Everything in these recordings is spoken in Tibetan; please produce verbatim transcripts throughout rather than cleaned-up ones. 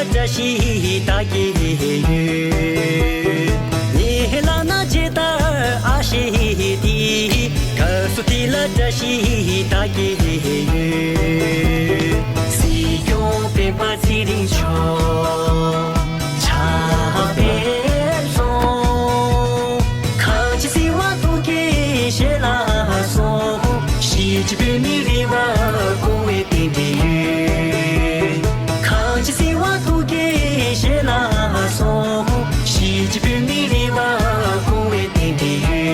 བཀྲ་ཤིས་རྟགས་བརྒྱད་ཡོད། ཉེ་ལམ་ན་ཇི་ལྟར་ཨ་ཤེ་དེ། སྐབས་སུ་དེ་ལ་བཀྲ་ཤིས་རྟགས་བརྒྱད་ཡོད། སྲིད་སྐྱོང་སྤེན་པ་ཚེ་རིང་མཆོག་ཕྱག་ཕེབས་སོང་། གངས་ཅན་སྲིད་དབང་ཐུགས་བསྐྱེད་བཞེས་ལ་སོང་། གཞིས་བྱེས་བོད་མིའི་རེ་བ་སྐོང་བའི་རྟེན་འབྲེལ་ཡོད། གངས་ཅན་སྲིད་དབང་ཐུགས་བསྐྱེད་བཞེས་ལ་སོང་། གཞིས་བྱེས་བོད་མིའི་རེ་བ་སྐོང་བའི་རྟེན་འབྲེལ་ཡོད།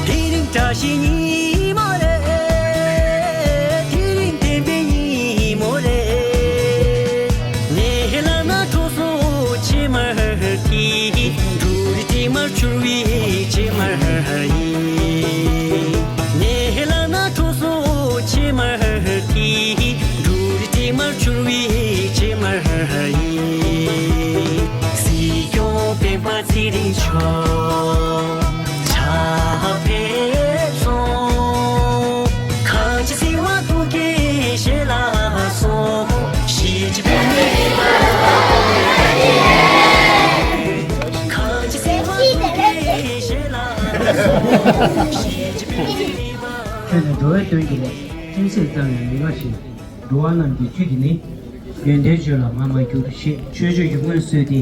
དེ་རིང་བཀྲ་ཤིས་ཉིན་མོ་རེད། དེ་རིང་བདེན་པའི་ཉིན་མོ་རེད། ཉེ་ལམ་ན་གྲོགས་སུ་ཕྱེ་མར་དེ། འབྲུ་རིགས་དྲི་མར་འཕྱུར་བའི་ཕྱེ་མར་ཡིན། ཉེ་ལམ་ན་གྲོགས་སུ་ཕྱེ་མར་དེ། འབྲུ་རིགས་དྲི་མར་འཕྱུར་བའི་ཕྱེ་མར་ཡིན། སྲིད་སྐྱོང་སྤེན་པ་ཚེ་རིང་མཆོག་ཕྱག་ཕེབས་སོང་། གངས་ཅན་སྲིད་དབང་ཐུགས་བསྐྱེད་བཞེས་ལ་སོང་། གཞིས་བྱེས་བོད་མིའི་རེ་བ་གངས་ཅན་སྲིད་དབང་ཐུགས་བསྐྱེད་བཞེས་ལ་སོང་། གཞིས་བྱེས་བོད་མིའི་རེ་བ། ཁྱོད་ནི་འགྲོ་བའི་དོན་གྱི་ལས། ཅུང་ཟད་ཙམ་ཡང་མི་དགའ་ཞིང་། འགྲོ་བ་རྣམས་ཀྱི་བཅུད་ཀྱི་ནི། ཡོན་ཏན་བརྗོད་ལ་ང་མ་གྱུར། ཞེས་མཆོད་བརྗོད་ཀྱི་སྔོན་གསོལ་ཏེ།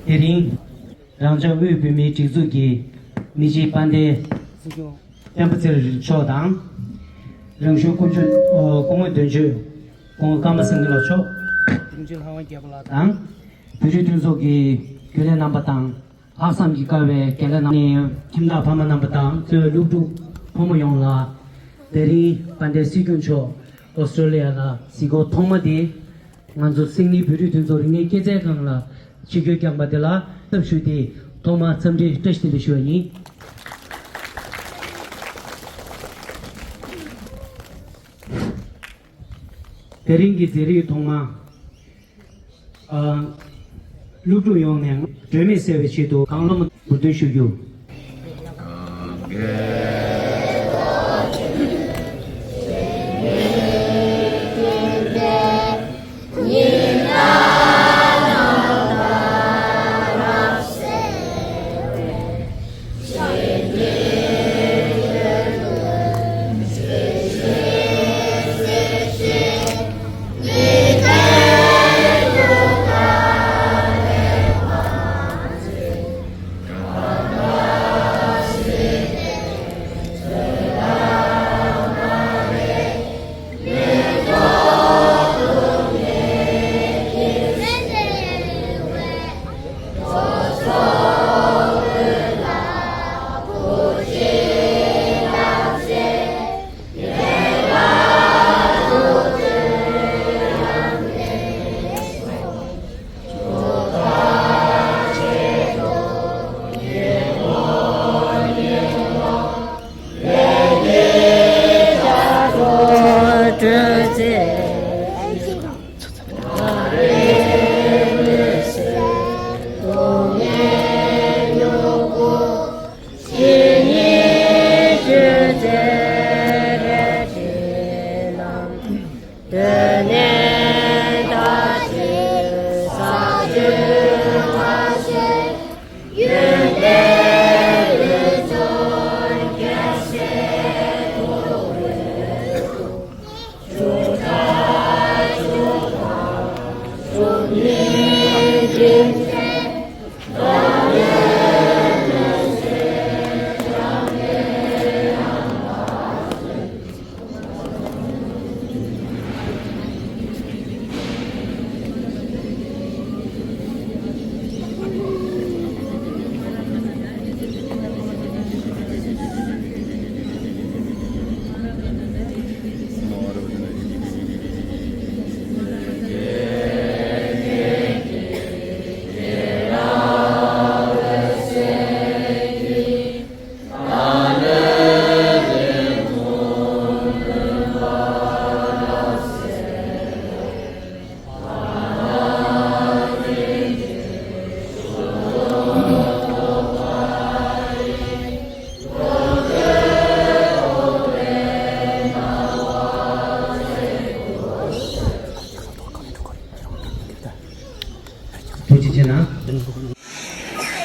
དེ་རིང་། རང་ཅག་དབུས་བོད་མིའི་སྒྲིག་འཛུགས་ཀྱི་མི་རྗེ་དཔལ་ལྡན་བསྟན་པ་ཚེ་རིང་མཆོག་དང་། རང་གཞུང་སྐུ་མཆོད་སྐུ་ངོ་དོན་གཅོད་སྐུ་ངོ་ཀརྨ་སེང་གེ་ལགས་མཆོག་དོན་གཅོད་ལྷ་དབང་རྒྱལ་པོ་ལགས་དང་། བོད་རིགས་མཐུན་ཚོགས་ཀྱི་རྒྱུན་ལས་རྣམ་པ་དང་། ལྷག་བསམ་གྱིས་དཀར་བའི་རྒན་ལགས་རྣམ་གཉིས། ཁྱིམ་བདག་ཕ་མ་རྣམ་པ་དང་གཙོས་སློབ་ཕྲུག་ཕོ་མོ་ཡོངས་ལ། དེ་རིང་དཔལ་ལྡན་སྲིད་སྐྱོང་མཆོག་ཨོ་སི་ཀྲོ་ལི་ཡ་ལ་གཟིགས་སྐོར་ཐོག་མ་དེ། ང་ཚོ་སིང་ནི་བོད་རིགས་མཐུན་ཚོགས་རིག་གནས་སྐྱེད་ཚལ་ཁང་ལ་ཆིབས་བསྒྱུར་བསྐྱངས་པ་དེ་ལ་སྐུ་ཚབ་ཞུས་ཏེ། ཐོག་མར་འཚམས་འདྲི་བཀྲ་ཤིས་བདེ་ལེགས་ཞུ་བ་ཡིན། དེ་རིང་གི་མཛད་རིམ་ཐོག་མ། ཨ། སློབ་ཕྲུག་ཡོངས་ནས་སྒྲོན་མེ་སེལ་བའི་ཆེད་དུ་གང་བློ་མ་འབུར་འདོན་ཞུ་རྒྱུ།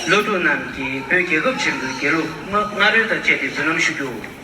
སློབ་ཕྲུག་རྣམས་ཀྱིས་བོད་རྒྱལ་ཁབ་ཆེན་པོའི་རྒྱལ་གླུ་རྔ་རོལ་དང་བཅས་ཏེ་འབུལ་ལམ་ཞུ་རྒྱུ།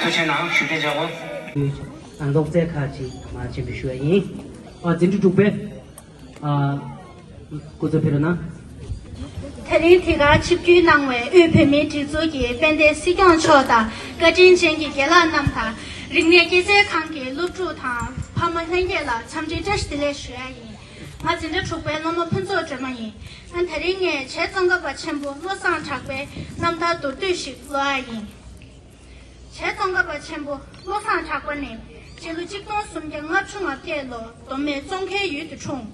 ཐུགས་རྗེ་གནང་། ཞུ་གཏུག་བྱ་དགོས། ཨ་ལོག་རྩལ་ཁག་ཅིག་མར་སྤྱན་འབུལ་ཞུ་བ་ཡིན། ཨ་འཛིན་གྲྭ་དྲུག་པའི་ཨ་སྐུ་ཚབ་ཕེབས་རོགས་གནང་། དེ་རིང་དེ་གར་ཆིབས་བསྒྱུར་གནང་བའི་དབུས་བོད་མིའི་སྒྲིག་འཛུགས་ཀྱི་དཔལ་ལྡན་སྲིད་སྐྱོང་མཆོག་དང་བཀའ་དྲིན་ཅན་གྱི་རྒན་ལགས་རྣམས་དང་། རིག་གནས་སྐྱེད་ཚལ་ཁང་གི་སློབ་ཕྲུག་དང་ཕ་མ་ལྷན་རྒྱས་ལ་འཚམས་འདྲི་བཀྲ་ཤིས་བདེ་ལེགས་ཞུ་ཡ་ཡིན། ང་འཛིན་གྲྭ་དྲུག་པའི་སློབ་མ་ཕུན་ཚོགས་སྒྲོལ་མ་ཡིན། ཨ་དེ་རིང་ངས་བྱས་ཙང་ཀ་པ་ཆེན་པོ་བློ་བཟང་གྲགས་པའི་རྣམ་ཐར་མདོར་བསྡུས་ཤིག་ཀློག་ཡ་ཡིན། བྱས་ཙང་ཀ་པ་ཆེན་པོ་བློ་བཟང་གྲགས་པ་ནི་སྤྱི་ལོ་གཅིག་སྟོང་སུམ་བརྒྱ་ལྔ་བཅུ་ང་བརྒྱད་ལོར་མདོ་སྨད་ཙོང་ཁའི་ཡུལ་དུ་འཁྲུངས།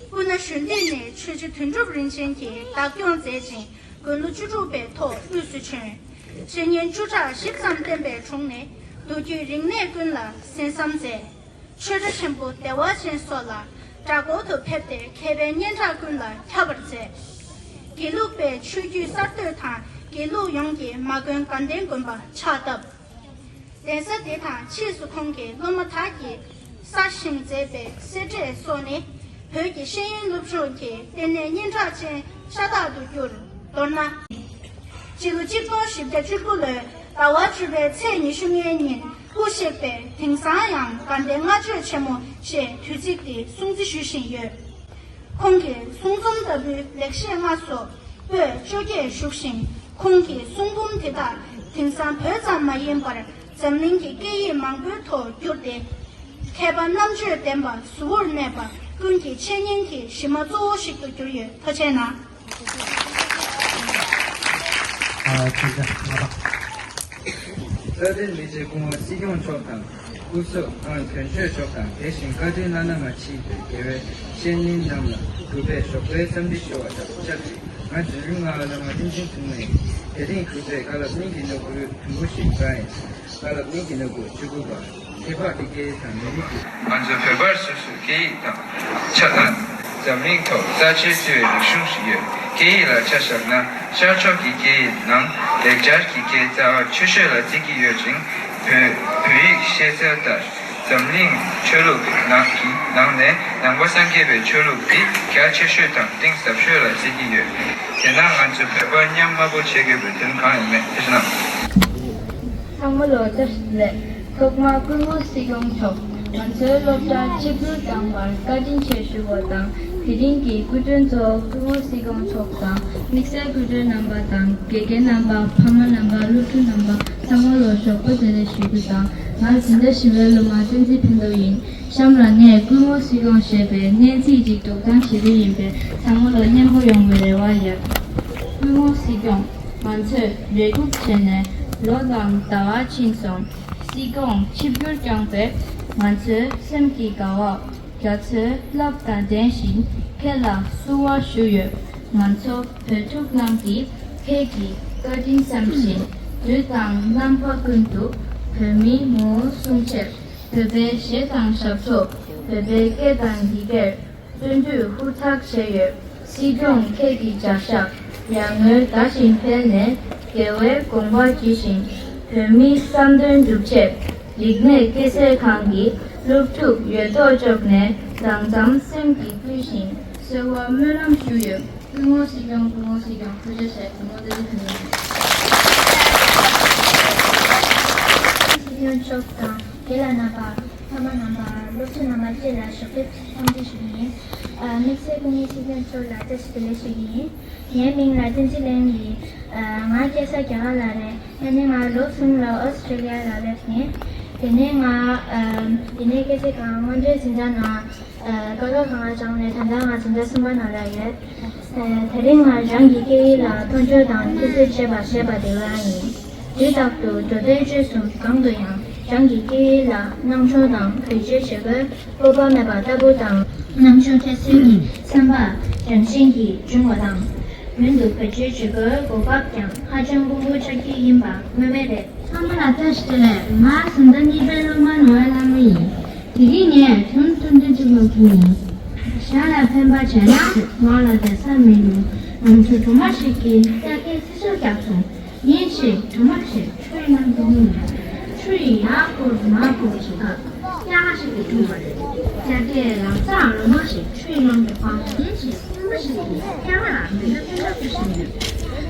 སྐུ་ན་གཞོན་དུས་ནས་ཆོས་རྗེ་དོན་གྲུབ་རིན་ཆེན་གྱིས་བདག་སྐྱོང་མཛད་ཅིང་དགུང་ལོ་བཅུ་དྲུག་པའི་ཐོག་དབུས་སུ་བྱོན། བཤེས་གཉེན་བཅུ་ཕྲག་བཞི་ཙམ་བསྟེན་པའི་དྲུང་ནས་མདོ་རྒྱུད་རིག་གནས་ཀུན་ལ་གསན་བསམ་མཛད། ཆོས་གྲྭ་ཆེན་པོ་བདེ་བ་ཅན་སོགས་ལ་གྲྭ་སྐོར་དུ་ཕེབས་ཏེ་མཁས་པའི་སྙན་གྲགས་ཀུན་ལ་ཁྱབ་པར་མཛད། དགེ་ལུགས་པའི་ཆོས་བརྒྱུད་གསར་གཏོད་དང་དགེ་ལུགས་ཡོངས་ཀྱི་མ་དགོན་དགའ་ལྡན་དགོན་པ་ཕྱག་བཏབ། གདན་ས་འདི་དང་ཕྱིས་སུ་ཁོང་གི་སློབ་མ་དག་གིས་གསར་བཞེངས་མཛད་པའི་སེ་འབྲས་སོགས་ནི་བོད་ཀྱི་ཤེས་ཡོན་སློབ་སྦྱོང་གི་ལྟེ་གནས་སྙན་གྲགས་ཅན་ཤ་སྟག་ཏུ་གྱུར། མདོར་ན། སྤྱི་ལོ་གཅིག་སྟོང་བཞི་བརྒྱ་བཅུ་དགུ་ལོའི་ཟླ་བ་བཅུ་པའི་ཚེས་ཉི་ཤུ་ལྔའི་ཉིན་སྐུ་གཤེགས་པས་དེང་སང་ཡང་དགའ་ལྡན་ལྔ་མཆོད་ཆེན་མོ་ཞེས་དུས་ཚིགས་འདི་སྲུང་བརྩི་ཞུ་བཞིན་ཡོད། ཁོང་གི་གསུང་རྩོམ་ལྟ་བུའི་ལེགས་བཤད་ལྔ་སོགས་པོད་བཅོ་བརྒྱད་བཞུགས་ཤིང་། ཁོང་གི་གསུང་འབུམ་དེ་དག་དེང་སང་བོད་ཙམ་མ་ཡིན་པར་འཛམ་གླིང་གི་སྐད་ཡིག་མང་པོའི་ཐོག་བསྒྱུར་ཏེ། མཁས་པ་རྣམ་དཔྱོད་ལྡན་པ་གཟུ་བོར་གནས་པ་ཀུན་གྱི་འཆད་ཉན་གྱི་གཞི་མ་གཙོ་བོ་ཞིག་ཏུ་གྱུར་ཡོད། ཐུགས་རྗེ་གནང་། ཨ་ཁྱེད་ཚོ་ང་དང་། རྩ་དོན་ལས་བྱེད་སྐུ་ངོ་སྲིད་སྐྱོང་མཆོག་དང་། སྐུ་ཚབ་ཨང་དོན་གཅོད་མཆོག་དང་། དེ་བཞིན་བཀའ་དྲིན་བླ་ན་མ་མཆིས་པའི་དགེ་བའི་བཤེས་གཉེན་རྣམས་ལ་གུས་པས་ཞོགས་པའི་འཚམས་འདྲི་ཞུ་བ་དང་ཆབས་ཅིག་ང་འཛིན་གྲྭ་ལྔ་བ་བླ་མ་བསྟན་འཛིན་ཐུགས་སྨོན་ཡིན། དེ་རིང་གུས་པས་བཀའ་སློབ་སྙིང་གི་སྣུམ་འཁོར་དུམ་བུ་ཞིག་བཀལ་ཡིན། བཀའ་སློབ་སྙིང་གི་སྣུམ་འཁོར་བཅུ་དགུ་པ། ཁྱད་འཕགས་ཀྱི་སྐད་ཡིག་དང་མི་རིགས་ཀྱི། ང་ཚོ་བོད་པར་སོ་སོའི་སྐད་ཡིག་དང་། ཆ་ལག་འཛམ་གླིང་ཐོག་རྩ་ཆེར་བརྩི་བའི་རིག་གཞུང་ཞིག་ཡོད། སྐད་ཡིག་ལ་ཆ་བཞག་ན་ཤར་ཕྱོགས་ཀྱི་སྐད་ཡིག་ནང་ལེགས་སྦྱར་གྱི་སྐད་རྩ་བ་ཆེ་ཤོས་ལ་བརྩི་གི་ཡོད་ཅིང་། བོད་བོད་ཡིག་ཤེས་ཚད་ལྟར་འཛམ་གླིང་ཆོས་ལུགས་ནང་གི་ནང་ནས་ནང་པ་སངས་རྒྱས་པའི་ཆོས་ལུགས་དེ་རྒྱ་ཆེ་ཤོས་དང་གཏིང་ཟབ་ཤོས་ལ་བརྩི་གི་ཡོད། དེས་ན་ང་ཚོ་བོད་པ་མཉམ་དམའ་པོ་བྱེད་དགོས་པའི་དོན་གང་ཡིན་མེད་ཐེ་ཚོམ་གནང་། ཚང་མ་ལོ་བཀྲ་ཤིས་བདེ་ལེགས། ཐོག་མར་སྐུ་ངོ་སྲིད་སྐྱོང་མཆོག་ང་ཚོའི་སློབ་གྲྭར་ཆིབས་བསྒྱུར་བཏང་བར་བཀའ་དྲིན་ཆེ་ཞུ་བ་དང་། དེ་རིང་གི་སྐུ་མགྲོན་ཚོ་སྐུ་ངོ་སྲིད་སྐྱོང་མཆོག་དང་དམིགས་བསལ་སྐུ་མགྲོན་རྣམ་པ་དང་། དགེ་རྒན་རྣམ་པ། ཕ་མ་རྣམ་པ། སློབ་ཕྲུག་རྣམ་པ་ཚང་མ་ལོ་ཞོགས་པ་བདེ་ལེགས་ཞུ་རྒྱུ་དང་། ང་འཛིན་གྲྭ་བཞི་པའི་སློབ་མ་བསྟན་འཛིན་ཕན་ཐོགས་ཡིན། གཤམ་ལ་ངས་སྐུ་ངོ་སྲིད་སྐྱོང་ཞེས་པའི་སྙན་ཚིག་ཅིག་འདོན་སྟངས་ཞུ་རྒྱུ་ཡིན་པས་ཚང་མ་ལ་སྙན་པོ་ཡོང་བའི་རེ་བ་ཡོད། སྐུ་ངོ་སྲིད་སྐྱོང་། ང་ཚོས་རེ་སྒུག་བྱས་ནས་ལོ་དང་ཟླ་བ་ཕྱིན་སོང་། སྲིད་སྐྱོང་ཆིབས་བསྒྱུར་བསྐྱངས་པས་ང་ཚོའི་སེམས་ཀྱི་དགའ་བ། རྒྱ་མཚོའི་རླབས་དང་ལྡན་ཞིང་ཁྱེད་ལ་བསུ་བ་ཞུ་ཡོད། ང་ཚོ་བོད་ཕྲུག་རྣམས་ཀྱིས་ཁྱེད་ཀྱི་བཀའ་དྲིན་བསམ་བཞིན་དུས་དང་རྣམ་པ་ཀུན་ཏུ་བོད་མིའི་ངོ་བོ་སྲུང་ཕྱིར། བོད་པའི་གཞས་དང་ཞབས་བྲོ། བོད་པའི་སྐད་དང་ཡི་གེར་བརྩོན་འགྲུས་ཧུར་ཐག་བྱས་ཡོད། སྲིད་སྐྱོང་ཁྱེད་ཀྱི་བྱ་གཞག་ ཡར་ངོའི་ཟླ་བཞིན་འཕེལ་ནས། རྒྱལ་བའི་དགོངས་པ་ཇི་བཞིན། བོད་མིའི་བསམ་དོན་སྒྲུབ་ཆེད། རིག་གནས་སྐྱེད་ཚལ་ཁང་གི་སློབ་ཕྲུག་ཡོད་ཐོག་ཅོག་ནས་ལམ་འཛོམས་སེམས་ཀྱིས་ཕུལ་ཞིང་གསོལ་བ་སྨོན་ལམ་ཞུས་ཡོད། སྐུ་ངོ་སྲིད་སྐྱོང་། སྐུ་ངོ་སྲིད་སྐྱོང་། ཐུགས་རྗེ་ཆེ། སྐུ་ངོ་བདེ་སྐྱིད་ཕུན་ཚོགས། སྲིད་སྐྱོང་མཆོག་དང་རྒན་ལགས་རྣམ་པ། ཕ་མ་རྣམ་པ། སློབ་ཕྲུག་རྣམ་པ་བཅས་ལ་ཞབས་པད་འཚམས་འདྲི་ཞུ་གི་ཡིན། ཨ། དམིགས་བསལ་སྐུ་ངོ་སྲིད་སྐྱོང་མཆོག་ལ་བཀྲ་ཤིས་བདེ་ལེགས་ཞུ་གི་ཡིན། ངའི་མིང་ལ་བསྟན་འཛིན་གླིང་ཡིན། ཨ། ང་སྐྱེས་ས་རྒྱ་གར་ལ་རེད། ཡིན་ནའི་ང་ལོ་གསུམ་ལ་ཨོ་སི་ཀྲི་ལི་ཡ་ལ་སླེབས་ནས། དེ་ནས་ང་ཨ་རིག་གནས་སྐྱེད་ཚལ་ཁང་སྔོན་འགྲོའི་འཛིན་གྲྭ་ནང་། ཨ། ཀ་ཁ་ག་ང་སྦྱངས་ནས་ད་ལྟ་ང་འཛིན་གྲྭ་གསུམ་པ་ནང་ལ་ཡོད། ཨ། དེ་རིང་ང་རང་གི་སྐད་ཡིག་ལ་མཐོང་ཆུང་དང་ཁྱད་གསོད་བྱས་པ་ཞེས་པ་དེ་ལ་ཡིན། དུས་རྟག་ཏུ་འགྲོ་དོན་སྤྱོད་གསུམ་གང་དུ་ཡང་རང་གི་སྐད་ཡིག་ལ་སྣང་ཆུང་དང་བེད་སྤྱོད་བྱེད་དགོས། སྤོབས་པ་མེད་པ་ལྟ་བུ་དང་། སྣང་ཆུང་འཕྲལ་སེལ་གྱི་བསམ་པ་རང་བཞིན་གྱིས་འབྱུང་བ་དང་། མདུན་དུ་བེད་སྤྱོད་བྱེད་དགོས། གོ་སྐབས་ཀྱང་ཧ་ཅང་དཀོན་པོ་ཆགས་ཀྱི་ཡིན་པ་སྨོས་མེད་རེད། ཚང་མ་ལ་བཀྲ་ཤིས་བདེ་ལེགས། ང་འཛིན་གྲྭ་གཉིས་པའི་སློབ་མ་ནོར་བུ་ལྷ་མོ་ཡིན། དེ་རིང་ངས་དོན་ཐུང་ཐུང་གཅིག་ཀློག་གི་ཡིན། གཞན་ལ་ཕན་པ་བྱས་ན་ངོ་ལ་བདེ་ས་མི་འདུག་ང་ཚོའི་སྒྲོལ་མ་ཞིག་གིས་སྐྱ་ཀའི་སྲིད་ཟུར་བརྒྱབ་སོང་། ཡིན་ཞེས་སྒྲོལ་མ་ཞིག་ཆུའི་ནང་དུ་ལྷུང་ནས། ཆུ་ཡིས་ཡར་བསྐོར་མར་བསྐོར་བྱེད་སྐབས། སྐྱ་ཀ་ཞིག་གིས་བརྡུངས་པ་རེད། སྐྱ་ཀས་ལམ་སང་ལོ་མ་ཞིག་ཆུའི་ནང་དུ་སྤང་། ཡིན་ཞེས་སྲིན་པོ་ཞིག་གིས་སྐྱ་ཀ་ལ་མེ་མདའ་སྟོན་ཐབས་སུ་བྱུང་ཡོད།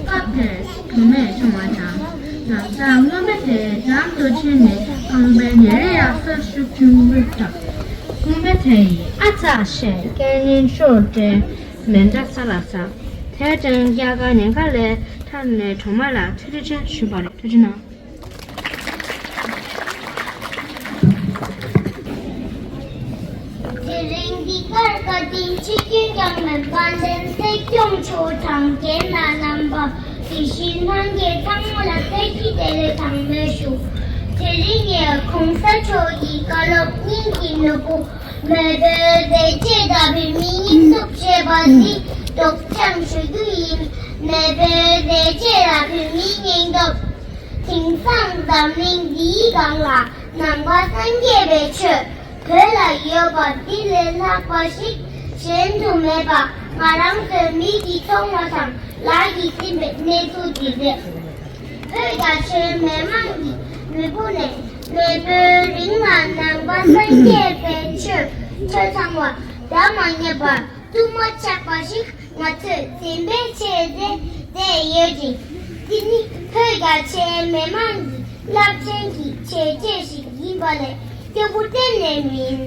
སྐབས་དེར་སྒྲོལ་མས་མཐོང་བ་དང་། ལམ་སང་རྔོན་པ་དེ་འགྲམ་དུ་ཕྱིན་ནས་ཁང་པའི་ཉེ་རེ་ཡར་སོ་ཤུགས་ཆུང་ངུས་བཏབ། རྔོན་པ་དེ་ཡིས་ཨ་ཙ་ཞེས་སྐད་སྙན་ཤོར་ཏེ་མེ་མདའ་ས་ལ་ཟགས། དེར་བརྟེན་སྐྱ་ཀ་ཉེན་ཁ་ལས་ཐར་ནས་སྒྲོལ་མ་ལ་ཐུགས་རྗེ་ཆེ་ཞུས་པ་རེད། ཐུགས་རྗེ་གནང་། དེ་རིང་འདི་གར་བཀའ་དྲིན་ཆེ་རྒྱུན་ཀྱང་མེད་པ་དཔལ་ལྡན་སྲིད་སྐྱོང་མཆོག་དང་རྒན་ལགས་རྣམ་པ། དེ་བཞིན་ལྷན་རྒྱས་ཚང་མ་ལ་བཀྲ་ཤིས་བདེ་ལེགས་དང་སྨོན་ཞུ། དེ་རིང་ངས་གོང་ས་མཆོག་གི་བཀའ་སློབ་སྙིང་གི་ནོར་བུ། མེས་པོའི་བདེ་སྐྱིད་དང་བོད་མིའི་སྙིང་སྟོབས་ཞེས་པ་འདི་སྒྲོག་སྦྱང་ཞུ་རྒྱུ་ཡིན། མེས་པོའི་བདེ་སྐྱིད་དང་བོད་མིའི་སྙིང་སྟོབས། དེང་སང་འཛམ་གླིང་འདིའི་སྒང་ལ་ནང་པ་སངས་རྒྱས་པའི་ཆོས་བོད་ལ་ཡོད་པ་འདི་ལས་ལྷག་པ་ཞིག་གཞན་དུ་མེད་པ་ང་རང་ཚོའི་མིག་གིས་མཐོང་བ་དང་ལག་གིས་ཟིན་པའི་གནས་ཚུལ་འདི་རེད། བོད་རྒྱ་ཆེའི་མི་མང་གི་མྱུ་གུ་ནས་མེས་པོའི་རིང་ལ་ནང་པ་སངས་རྒྱས་པའི་ཆོས་ཆ་ཚང་བ་ད་མ་ཉམས་པར་གཏུམ་མོ་ཆགས་པ་ཞིག་ང་ཚོས་འཛིན་སྤེལ་བྱས་ཏེ་བསྡད་ཡོད་ཅིང་། འདི་ནི་བོད་རྒྱ་ཆེའི་མི་མང་གི་རླབས་ཆེན་གྱི་བྱས་རྗེས་ཤིག་ཡིན་པ་ལས་སྐྱོ་པོ་གཏན་ནས་མིན།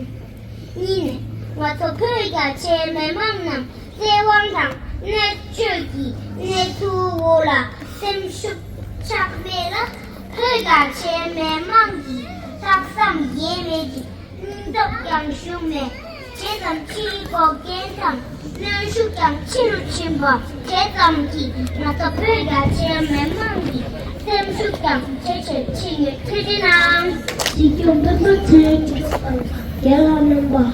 གཉིས་ནས། ང་ཚོ་བོད་རྒྱ་ཆེའི་མི་མང་རྣམས་བཙན་དབང་དང་གནོད་བྱེད་ཀྱི་གནས་ཚུལ་འོག་ལ་སེམས་ཤུགས་ཆག་མེད་ལ། བོད་རྒྱ་ཆེའི་མི་མང་གི་ལྷག་བསམ་ཡལ་མེད་ཀྱི་སྙིང་སྟོབས་ཀྱང་ཞུམ་མེད། ཇི་ཙམ་ཕྱིའི་འགོག་རྐྱེན་དང་གནོན་ཤུགས་ཀྱང་ཆེ་རུ་ཕྱིན་པ་དེ་ཙམ་གྱིས་ང་ཚོ་བོད་རྒྱ་ཆེའི་མི་མང་གི་སེམས་ཤུགས་ཀྱང་ཇེ་ཆེར་ཕྱིན་ཡོད། ཐུགས་རྗེ་གནང་། སྲིད་སྐྱོང་སྤེན་པ་ཚེ་རིང་མཆོག་དང་རྒན་ལགས་རྣམ་པ།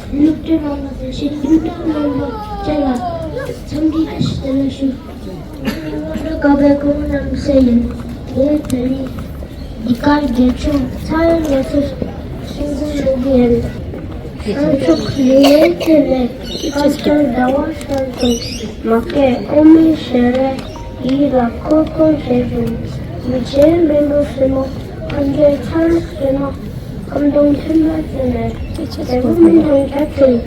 སློབ་གྲྭའི་རྣམ་པ་དེ་བཞིན་སློབ་ཕྲུག་རྣམ་པ་བཅས་ལ་འཚམས་འདྲི་བཀྲ་ཤིས་བདེ་ལེགས་ཞུ། ངའི་མིང་ལ་སློབ་གྲྭ་བཀའ་པའི་སྐུ་ངོ་རྣམ་སྲས་ཡིན། ངས་ད་རིང་འདི་གར་རྒྱལ་མཆོག་ཚ་བའི་ལོ་གསར་གསུང་འབུམ་ཀློག་གི་ཡིན། ཤར་ཕྱོགས་ཉི་མའི་ཚལ་ནས་དཀར་ཆར་ཟླ་བ་ཤར་དང་། མ་སྐད་ཨོ་མའི་ཞལ་རས་ཡིད་ལ་འཁོར་འཁོར་བྱེད་ཅིང་། མི་ཚེའི་རྨེན་བུ་སེན་མོ་ཁ་འབྱེད་ཚར་ཟེར་ན། ཁམ་སྡོང་ཐོན་པ་ཟེར་ནས་འབྲས་བུ་སྨིན་དང་བྱ་ཚིག་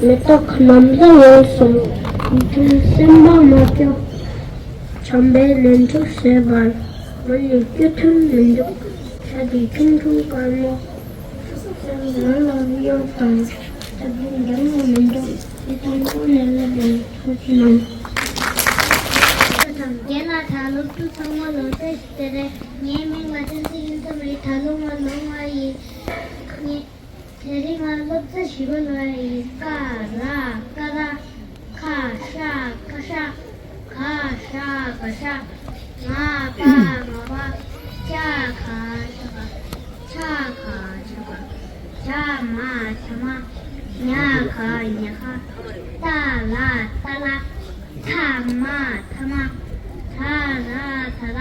མེ་ཏོག་ནམ་བཟའ་ཡོང་སོང་། མི་ཚེའི་སེམས་པ་མ་སྐྱོ། བྱམས་པའི་ལས་འཕྲོ་ཟད་པར་མ་ནི་སྐྱོ་ཐུབ་མི་འདུག །ཤ་དེ་ཁྱུང་ཁྱུང་དཀར་མོ་སེམས་ནང་ལ་གཡོག་དང་། ལྟ་བུ་འདྲ་མོ་མི་འདུག །དེ་དང་པོ་ནས་སླེབས་པའི་ཐུགས་རྗེ་གནང་། རྒན་ལགས་དང་སློབ་ཕྲུག་ཚང་མ་ལ་བཀྲ་ཤིས་བདེ་ལེགས། ངའི་མིང་ལ་བསྟན་འཛིན་ཡུམ་ཚ་མ་ཡིན། ད་ལོ་ང་ལོ་ལྔ་ཡིན། ངས་དེ་རིང་ང་སློབ་ཚན་བཞི་པ་ལ་ཡིན། ཀ་ར་ཀ་ར། ཁ་ཤ་ཁ་ཤ། ག་ཤ་ག་ཤ། ང་པ་ང་པ། ཅ་ག་ཅ་ག། ཆ་ག་ཆ་ག། ཇ་མ་ཇ་མ། ཉ་ག་ཉ་ག། ཏ་ལ་ཏ་ལ། ཐ་མ་ཐ་མ། ད་ར་ད་ར།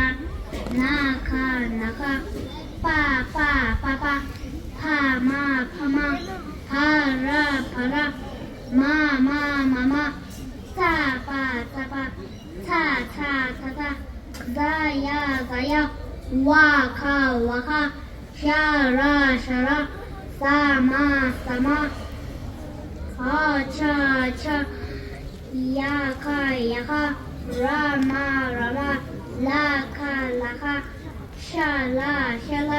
ན་ག་ན་ག། པ་པ་པ་པ། ཕ་མ་ཕ་མ། བ་ར་བ་ར། མ་མ་མ་མ། ཙ་ ཚ་པ་ཚ་པ། ཚ་ཚ་ཚ་ཚ། ཛ་ཡ་ཛ་ཡ། ཝ་ཁ་ཝ་ཁ། ཤ་ར་ཤ་ར། ས་མ་ས་མ། འ་ཆ་འ་ཆ། ཡ་ཁ་ཡ་ཁ། ར་མ་ར་མ། ལ་ཁ་ལ་ཁ། ཤ་ལ་ཤ་ལ།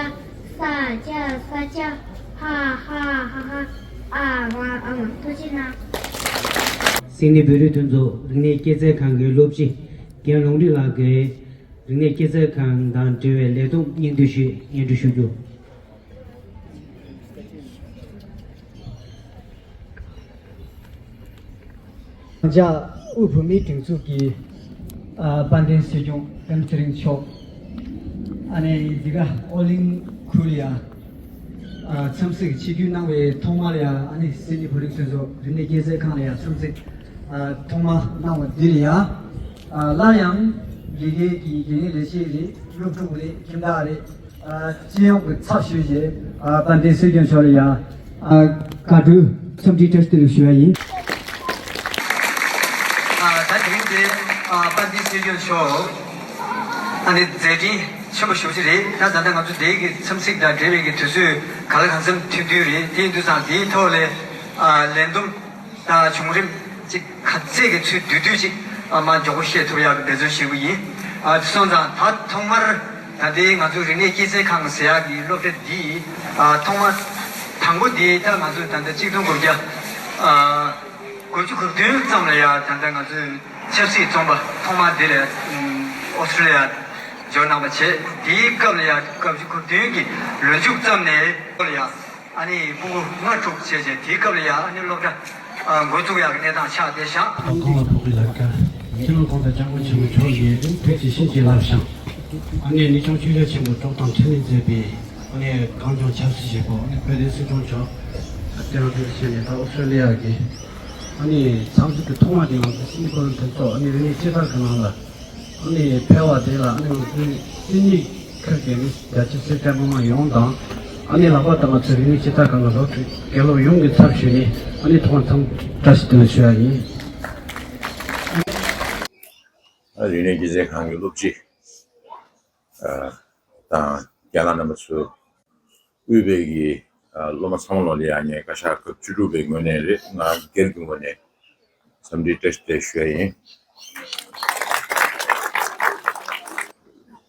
ས་ཅ་ས་ཅ། ཧ་ཧ་ཧ་ཧ། ཨ་མ་ཨ་མ། ཐུགས་རྗེ་གནང་། སིད་ནི་བོད་རིགས་མཐུན་ཚོགས་རིག་གནས་སྐྱེད་ཚལ་ཁང་གི་སློབ་སྤྱི་རྒན་ལུང་རིགས་ལགས་ཀྱིས་རིག་གནས་སྐྱེད་ཚལ་ཁང་དང་འབྲེལ་བའི་ལས་བསྡོམས་སྙིང་བསྡུས་ཤིག་སྙན་སྒྲོན་ཞུ་རྒྱུ། ལྗགས་དབུས་བོད་མིའི་སྒྲིག་འཛུགས་ཀྱི་ཨ་དཔལ་ལྡན་སྲིད་སྐྱོང་བསྟན་འཛིན་ཚེ་རིང་མཆོག་ཨ་ནི་འདི་ག་ཨོ་གླིང་ཁུལ་ལ་ཡ་ཨ་འཚམས་གཟིགས་ཆིབས་བསྒྱུར་གནང་བའི་ཐོག་མར་ཡ་ཨ་ནི་སིད་ནི་བོད་རིགས་མཐུན་ཚོགས་རིག་གནས་སྐྱེད་ཚལ་ཁང་ལ་ཡ་འཚམས་གཟིགས་ཨ་ཐོག་མ་གནང་བ་འདི་ལ་ཡ་ཨ་སླར་ཡང་དགེ་རྒན་གྱི་དགེ་རྒན་ལས་བྱེད་རེད། སློབ་ཕྲུག་རེད། ཁྱིམ་བདག་རེད། ཨ་སྤྱི་ཡོངས་ཀྱི་ཚབ་ཞུས་བྱས་ཨ་དཔལ་ལྡན་སྲིད་སྐྱོང་མཆོག་ལ་ཡ་ཨ་བཀའ་དྲིན་འཚམས་འདྲི་བཀྲ་ཤིས་བདེ་ལེགས་ཞུ་བ་ཡིན། ཨ་ད་དེ་རིང་འདི་ཨ་དཔལ་ལྡན་སྲིད་སྐྱོང་མཆོག་ཨ་ནི་མཛད་འཕྲིན་ཆེན་པོ་ཞེ་པོ་ཅིག་རེད། ད་ད་ལྟ་ང་ཚོ་འདིའི་གི་འཚམས་གཟིགས་དང་འབྲེལ་བའི་གི་དུས་ཚོད་ག་ལ་གང་འཚམ་ཐུང་ཐུང་རེད། དེ་ཡིན་དུས་ཙང་དེའི་ཐོག་ལ་ཨ་ལས་བསྡོམས་དང་བྱུང་རིམ་ཅིག་ག་ཚད་ཀྱི་ཚུལ་བསྡུས་བསྡུས་ཅིག་ཨ་མ་མགྱོགས་པོ་བཤད་ཐུབ་ཡག་གི་འབད་བརྩོན་ཞུ་གི་ཡིན། ཨ་སོང་ཙང་ད་ཐོག་མར་ད་ལྟའི་ང་ཚོ་རིག་གནས་སྐྱེད་ཚལ་ཁང་ཟེར་ཡག་གི་སློབ་གྲྭ་འདི་ཨ་ཐོག་མ་དང་པོ་འདི་ད་ང་ཚོ་ད་ལྟ་གཅིག་སྟོང་དགུ་བརྒྱ་ཨ་དགུ་བཅུ་གོ་བདུན་ཙམ་ལ་ཡ་ད་ལྟ་ང་ཚོས་ཆབ་སྲིད་བཙོན་པ་ཐོག་མ་འདི་ལ་ཨོ་སི་ཀྲི་ལི་ཡ་འབྱོར་གནང་བ་བྱས། དེའི་སྐབས་ལ་ཡ་དགུ་བཅུ་གོ་བདུན་གྱི་ལོ་མཇུག་ཙམ་ནས་ལ་ཡ། ཨ་ནི་སྤུ་གུ་ལྔ་དྲུག་བྱས་རྗེས་དེའི་སྐབས་ལ་ཡ་ཨ་ནི་སློབ་གྲྭ་ཨ་འགོ་བཙུགས་ཡག་གི་གནས་སྟངས་ཆགས་བསྡད་ཤག་ད་ཐོག་མར་བོད་ཀྱི་ལས་ཀ་སྤྱི་ནོར་གོང་ས་སྐྱབས་མགོན་ཆེན་པོ་མཆོག་གིས་ཐུགས་རྗེ་བཞེས་ཀྱིས་བརླབས་ཤིང་། ཨ་ནི་ནི་ཆུང་ཆོས་རྒྱལ་ཆེན་པོ་གྲོགས་དང་འཕྲིན་ལས་མཛད་པའི་ཨ་ནི་གངས་ལྗོངས་ཆབ་སྲིད་བྱེད་པོ་ཨ་ནི་དཔལ་ལྡན་སྲིད་སྐྱོང་མཆོག་དེ་རང་ཐུགས་རྗེ་ཆེ་ནས་ད་ཨོ་སི་ཀྲི་ལི་ཡ་གི་ཨ་ནི་ཚང་འཛོམས་ཀྱི་ཐོག་མ་དེ་ང་ཚོ་སིད་ནི་བོད་རིགས་མཐུན་ཚོགས་ཨ་ནི་རིག་གནས་སྐྱེད་ཚལ་ཁང་ནང་ལ། ཨ་ནི་ཕེབས་པ་དེ་ལ་ཨ་ནི་ང་ཚོའི་སིད་ནི་ཁུལ་གྱི་མི་རྒྱ་ཆེ་སེར་སྐྱ་དམངས་མང་ཡོངས་དང་། ཨ་ནི་ལྷག་པར་དུ་ང་ཚོའི་རིག་གནས་སྤྱི་ཚོགས་སྒང་ལ་སློབ་ཕྲུག་དགེ་སློབ་ཡོངས་ཀྱི་ཚབ་ཞུས་ནས་ཨ་ནི་ཐོག་མར་འཚམས་བཀྲ་ཤིས་བདེ་ལེགས་ཞུ་ཡ་ཡིན། ཨ་རིག་གནས་སྐྱེད་ཚལ་ཁང་གི་སློབ་སྤྱི་ཨ་དང་རྒན་ལགས་རྣམ་པ་ཚོ། དབུས་པའི་གི་ཨ་སློབ་མ་ཚང་མ་ལོ་ལ་ཡང་ངས་བཀའ་ཤག་སྐབས་བཅུ་དྲུག་པའི་ངོས་ནས་རེད། ང་སྒེར་གྱི་ངོས་ནས་འཚམས་འདྲི་བཀྲ་ཤིས་བདེ་ལེགས་ཞུ་ཡ་ཡིན།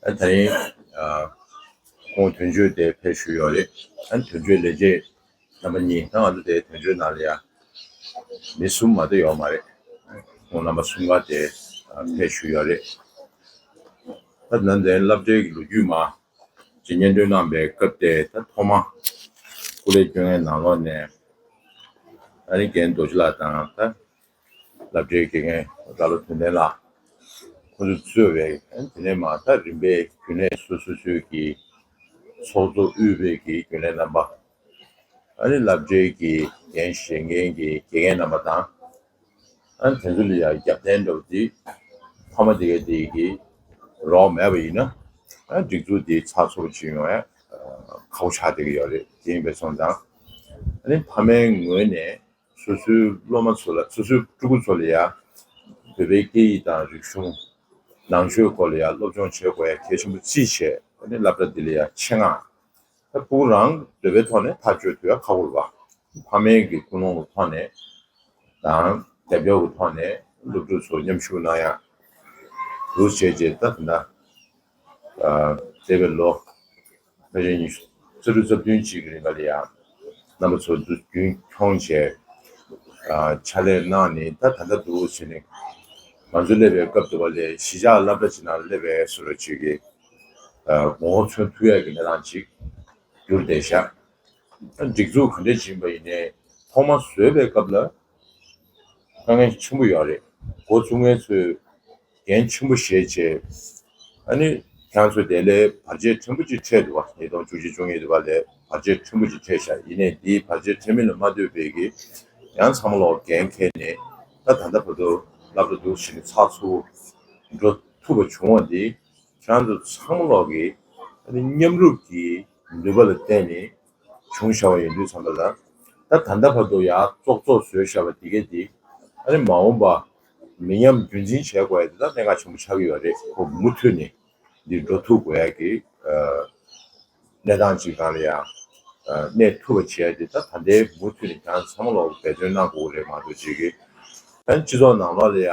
ཨ་ད་རིང་ཨ་ཁོང་དོན་གཅོད་དེ་ཕེབས་ཞུས་ཡོད་རེད། ཨ་དོན་གཅོད་ལས་བྱེད་རྣམ་པ་གཉིས་ད་ང་ཚོ་དེ་དོན་གཅོད་ནང་ལ་ཡ་མི་གསུམ་མ་གཏོགས་ཡོད་མ་རེད། ཁོང་རྣམ་པ་གསུམ་ཀ་དེ་ཨ་ཕེབས་ཞུས་ཡོད་རེད། ད་ནན་ཏན་སློབ་གྲྭའི་གི་ལོ་རྒྱུས་མ། ཅིག་སྙན་སྒྲོན་གནང་པའི་སྐབས་དེ་ད་ཐོག་མ་སྐུ་ལས་བསྐྱོན་མཁན་ནང་ལོགས་ནས་ཨ་ནི་རྒན་རྡོ་རྗེ་ལགས་དང་ད་སློབ་གྲྭའི་དགེ་རྒན་ལ་ལོ་དོན་ལྡན་ལགས་ཁོང་ཚོ་གཙོས་པའི་ཨ་ནི་དེ་ནས་མ་ད་རིམ་པས་རྒྱུན་ལས་སོ་སོ་སོའི་གི་ཚོགས་གཙོ་དབུས་པའི་གི་རྒྱུན་ལས་རྣམ་པ། ཨ་ནི་སློབ་གྲྭའི་གི་འགན་བཞེས་མཁན་གྱི་དགེ་རྒན་རྣམ་པ་དང་། ཨ་ནི་དེ་ཚོ་ལ་ཡང་རྒྱབ་རྟེན་འདྲ་བོ་འདི་ཕ་མ་དེ་གའི་དེ་གི་རོགས་མེད་པ་ཡིན་ན་ཨ་ནི་སྒྲིག་འཛུགས་འདི་ཚགས་ཚུད་པོ་བྱེད་ཡོང་ཡ་ཁག་པོ་ཆགས་བསྡད་ཀྱི་ཡོད་རེད། དེ་ཡིན་པས་སོང་ཙང་ཨ་ནི་ཕ་མའི་ངོས་ནས་སོ་སོའི་སློབ་མ་ཚོ་ལ་སོ་སོའི་ཕྲུ་གུ་ཚོ་ལ་ཡང་བོད་པའི་སྐད་ཡིག་དང་རིག་གཞུང་ནང་ཆོས་སྐོར་ལ་ཡང་སློབ་སྦྱོང་བྱེད་དགོས་ཡ་གལ་ཆེན་པོ་བརྩིས་བྱས་ཨ་ནི་སློབ་གྲྭ་འདི་ལ་ཡང་ཆེད་མངགས། ད་ཕྲུ་གུ་རང་འདོད་པའི་ཐོག་ནས་ཐག་གཅོད་ཐུབ་ཡ་ཁག་པོ་རེད་པ། ཕ་མའི་གི་ཀུན་སློང་གི་ཐོག་ནས་དང་རྒྱབ་སྐྱོར་གྱི་ཐོག་ནས་སློབ་ཕྲུག་ཚོ་མཉམ་ཞུགས་གནང་ཡ་རུ་བྱས་རྗེས་ད་ད་ལྟ་འདས་པའི་ལོ་ཕལ་ཆེར་ཉི་ཤུ་རྩ་དྲུག་རྩ་བདུན་ཅིག་གི་རིང་ལ་ཡ་རྣམ་པ་ཚོ་འདུ་རྒྱུན་འཁྱོངས་བྱས་ཕྱག་ལས་གནང་ནས་ད་ད་ལྟ་འདུག་བྱས་ནས་ང་ཚོ་སླེབས་པའི་སྐབས་དུ་བ་ལས་གཞིས་ཆགས་སློབ་གྲྭ་ཅིག་ནང་སླེབས་པའི་བཟོ་འདྲ་ཅིག་གི་ངོ་བོ་མཚོན་ཐུབ་ཡ་གི་གནས་སྟངས་ཅིག་གྱུར་བསྡད་ཤག་སྒྲིག་འཛུགས་ག་འདྲ་ཅིག་ཡིན་པ་ཡིན་ནའི་ཐོག་མ་བཟོས་པའི་སྐབས་ལ་དཀའ་ངལ་ཆེན་པོ་ཡོད་རེད། འགོ་བཙུགས་མཁན་ཚོས་འགན་ཆེན་པོ་བཞེས་བྱས་ཨ་ནི་ཁྱེད་ཚོ་དེ་ལས་བར་ཆད་ཕྲན་བུ་ཅིག་འཕྲད་འདུག་བ། ཉིས་སྟོང་བཅུ་གཅིག་བཅུ་གཉིས་དུ་བ་ལས་བར་ཆད་ཕྲན་བུ་ཅིག་འཕྲད་ཤག་ཡིན་ནའི་དེའི་བར་ཆད་འཕྲད་མིན་ལ་མ་ལྟོས་པའི་གི་ཡང་ཚང་མ་ལོག་འགན་འཁྱེར་ནས་ད་ད་ལྟ་བར་དུ་སློབ་གྲྭ་འདུག་བྱས་ནས་ཚགས་ཚུད་འགྲོ་ཐུབ་པ་བྱུང་བ་འདི་ཁྱེད་ཚོ་ཚང་མ་ལོག་གི་ཨ་ནི་མཉམ་རུབ་ཀྱི་ནུས་པ་ལ་བརྟེན་ནས་བྱུང་བཞག་པ་ཡིན་དུས་ཙམ་པ་ལ་ད་ད་ལྟ་བར་དུ་ཡང་བཙོག་བཙོག་བཟོས་བཞག་པ་འདི་གས་འདི་ཨ་ནི་མ་འོངས་པ་ མི་ཉམས་རྒྱུན་འཛིན་བྱེད་དགོས་ཡ་དེ་ད་གནད་འགག་ཆེན་པོ་ཆགས་ཀྱི་ཡོད་རེད། ཁོ་མུ་མཐུད་ནས་འདི་འགྲོ་ཐུབ་དགོས་ཡ་གི་གནས་སྟངས་ཅིག་སྒང་ལ་ཡ་གནས་ཐུབ་པ་བྱེད་ཡ་དེ་ད་ད་ལྟའི་མུ་མཐུད་ནས་ཁྱེད་རང་ཚང་མ་ལོག་འབད་བརྩོན་གནང་དགོས་རེད། མ་གཏོགས་ཅིག་གི་ད་སྤྱི་ཚོགས་ནང་ལོགས་ལ་ཡ་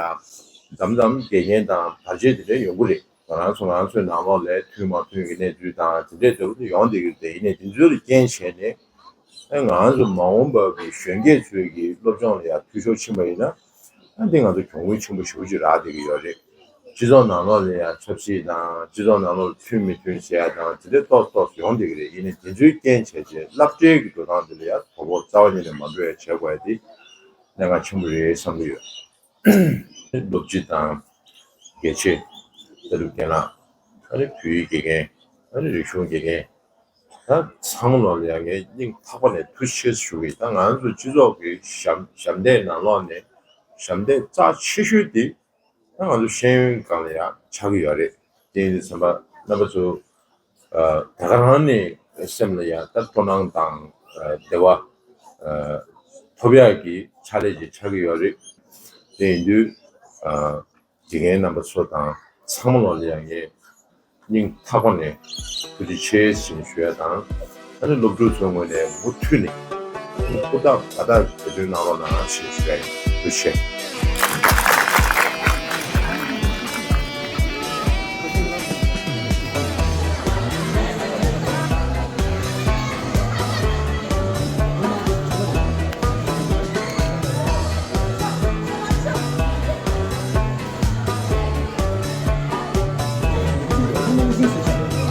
མཚམས་མཚམས་འགལ་རྐྱེན་དང་བར་ཆད་དེ་འདྲ་ཡོང་གི་རེད། ང་རང་ཚོ་ང་རང་ཚོའི་ནང་ལོགས་ལ་མཐུན་མ་མཐུན་གྱི་གནས་ཚུལ་དང་དེ་འདྲའི་འདྲ་བོ་དེ་ཡོང་བསྡད་ཀྱི་རེད། ཡིན་ནའི་དེ་ཚོ་ལ་རྐྱེན་བྱས་ནས་ཨ་ང་རང་ཚོ་མ་འོངས་པ་གི་གཞོན་སྐྱེས་ཚོའི་གི་སློབ་སྦྱོང་ལ་ཡང་འཐུས་ཤོར་ཕྱིན་པ་ཡིན་ན་ཨ་འདི་ང་ཚོ་གྱོང་གུན་ཆེན་པོ་ཞེ་པོ་ཅིག་རག་བསྡད་ཀྱི་ཡོད་རེད། སྤྱི་ཚོགས་ནང་ལོགས་ལ་ཡང་ཆབ་སྲིད་དང་སྤྱི་ཚོགས་ནང་ལོགས་ལ་མཐུན་མི་མཐུན་བྱས་ཡ་དང་དེ་འདྲའི་ཏོག་ཏོག་ཡོང་བསྡད་ཀྱི་རེད། ཡིན་ནའི་དེ་ཚོའི་རྐྱེན་བྱས་རྗེས་སློབ་གྲྭའི་གི་འགྲོ་སྟངས་འདི་ལ་ཡང་དོ་ཕོག་རྩ་བ་ཉིད་ནས་མ་འགྲོ་ཡ་བྱེད་དགོས་ཡ་དེ་གནད་འགག་ཆེན་པོ་རེད་བསམ་གྱི་ཡོད། སློབ་སྤྱི་དང་། དགེ་ཆེ། ལྟ་གྲུབ་རྒན་ལགས། ཨ་ནི་བོད་ཡིག་དགེ་རྒན། ཨ་ནི་རིག་གཞུང་དགེ་རྒན། ད་ཚང་མ་ལོག་ལ་ཡང་ངས་སྙིང་ཐག་པ་ནས་ཐུགས་རྗེ་ཆེ་ཞུ་གི། ད་ང་ཚོ་སྤྱི་ཚོགས་ཀྱི་ཞབས་ཞབས་འདེགས་ནང་ལོགས་ནས་ཞབས་འདེགས་རྩ་ཆེ་ཤོས་དེ་ད་ང་ཚོ་ཤེས་ཡོན་སྒང་ལ་ཡང་ཆགས་ཀྱི་ཡོད་རེད། དེ་ཡིན་དུས་ཙམ་པ་རྣམ་པ་ཚོ་ད་ག་རང་ནས་སེམས་ལ་ཡང་ད་སྤྲོ་སྣང་དང་བདེ་བ་ཐོབ་ཡག་གི་ཕྱག་ལས་ཅིག་ཆགས་ཀྱི་ཡོད་རེད། དེ་ཡིན་དུས་དགེ་རྒན་རྣམ་པ་ཚོ་དང་ཚང་མ་ལོག་ལ་ཡང་ངས་སྙིང་ཐག་པ་ནས་ཐུགས་རྗེ་ཆེ་ཞེས་ཞུ་ཡ་དང་། ཨ་ནི་སློབ་ཕྲུག་ཚོའི་ངོས་ནས་མུ་མཐུད་ནས་ཧུར་ཐག་དགའ་ཐག་འབད་བརྩོན་གནང་རོགས་གནང་ཞེས་ཞུ་ཡ་ཡིན། ཐུགས་རྗེ་ཆེ།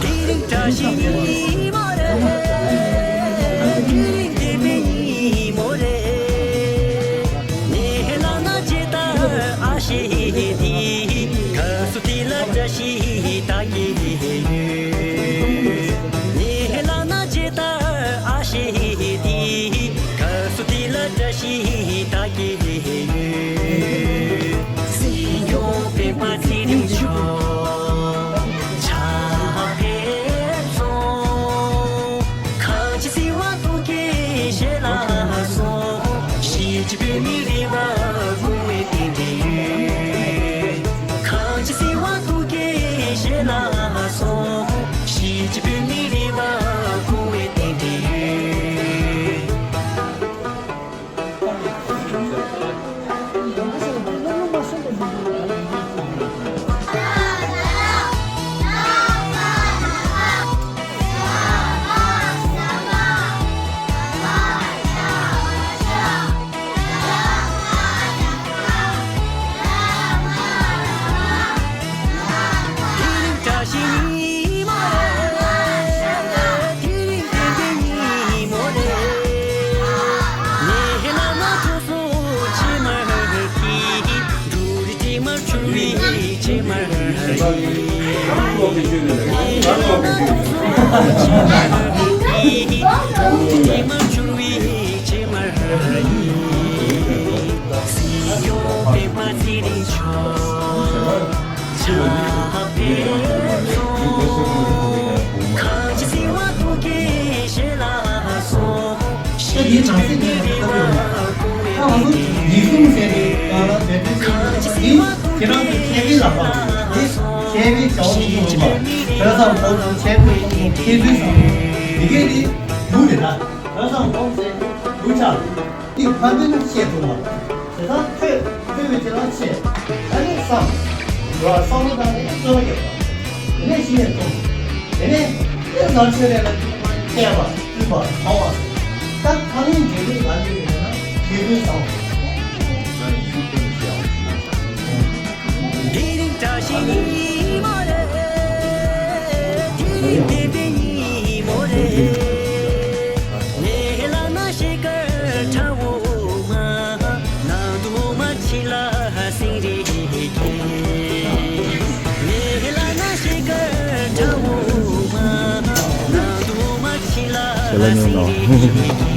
དེ་རིང་བཀྲ་ཤིས་ཉིན་མོ་རེད། དེ་རིང་དགེ་བའི་ཉིན་མོ་རེད། ངའི་ལག་ན་ཇི་ལྟར་ཨ་ཤེ་དེ། ཁ་སུ་དེ་ལ་བཀྲ་ཤིས་ད་གི་ཡོད། ངའི་ལག་ན་ཇི་ལྟར་ཨ་ཤེ་དེ། ཁ་སུ་དེ་ལ་བཀྲ་ཤིས་ད་གི་ཡོད། སྲིད་སྐྱོང་སྤེན་པ་ཚེ་རིང་མཆོག་ཕྱག་ཕེབས་སོང་། གངས་ཅན་སྲིད་དབང་སྟོབས་རྒྱས་ཞལ་ལགས་སོང་། གཞིས་བྱེས་བོད་མིའི་རེ་བ་སྐོང་བའི་རྟེན་འབྲེལ་ཡོད། གངས་ཅན་སྲིད་དབང་སྟོབས་རྒྱས་ཞལ་ལགས་སོང་། གཞིས་བྱེས་བོད་མིའི་རེ་བ་སྐོང་བའི་རྟེན་འབྲེལ་ཡོད། དེ་རིང་བཀྲ་ཤིས་ཉིན་མོ་རེད། དེ་རིང་དགེ་བའི་ཉིན་མོ་རེད། ངའི་ལག་ན་གྲོ་སོ་ཕྱེ་མར་གྱིས། འབྲུ་རིགས་དྲི་མར་འཕྱུར་བའི་ཕྱེ་མར་གྱིས། ངའི་ལག་ན་གྲོ་སོ་ཕྱེ་མར་གྱིས། འབྲུ་རིགས་དྲི་མར་འཕྱུར་བའི་ཕྱེ་མར་གྱིས། སྲིད་སྐྱོང་སྤེན་པ་ཚེ་རིང་མཆོག་ཕྱག་ཕེབས་སོང་། གངས་ཅན་སྲིད་དབང་སྟོབས་རྒྱས་ཞལ་ལགས་སོང་། ད་འདིའི་གྲངས་ཚད་ངས་ལྟ་གི་ཡོད། ད་ང་ཚོ་ཉིས་སྟོང་ཟེར་ནས་ད་ལ་དེ་འདྲ་ཞིག་འདི་ཁྱེད་རང་ཚོ་མཁས་པའི་ལག་པ་རེད། མཁས་པའི་བྱ་བ་མི་འདུག་ལ། བོད་ས་གོང་དུ་མཁས་པའི་གོང་དུ་མཁས་བཙུན་ཟེར་ནས་འདི་གས་འདི་ཡུལ་རེད་ད། བོད་ས་གོང་ཟེར་ཡུལ་ཆགས་རེད། འདི་ཕ་མེས་ན་བཤད་ཐུབ་མ་རེད། དེ་དག་ཐོས་ཐོས་པའི་དེ་དག་ཆེ། ཨ་ནི་བསམ། འགྲོ་བ་བསམ་བློ་བཏང་ནས་བརྩོན་པ་བརྒྱབ་པ། དེ་ནས་གཞི་ནས་བཏུང་། དེ་ནས་དེ་ནང་ཆོས་རེ་ལ་བསྟུན་པ་བསྟན་པ་བསྟུན་པ་མང་བ། ད་ཐ་སྙད་འབྲེལ་གཏུག་ལ་ལུས་པའི་ན་དགེ་འདུན་བཟང་བ། དེ་རིང་བཀྲ་ཤིས་ཉིན་མོ་རེད། དེ་རིང་དགེ་བའི་ཉིན་མོ་རེད། ངའི་ལག་ན་ཤེལ་དཀར་ཁྲ་འོ་མ། ནང་དུ་འོ་མ་ཕྱི་ལ་སེང་རེ་སྐྱེས། ངའི་ལག་ན་ཤེལ་དཀར་ཁྲ་འོ་མ། ནང་དུ་འོ་མ་ཕྱི་ལ་སེང་རེ་སྐྱེས།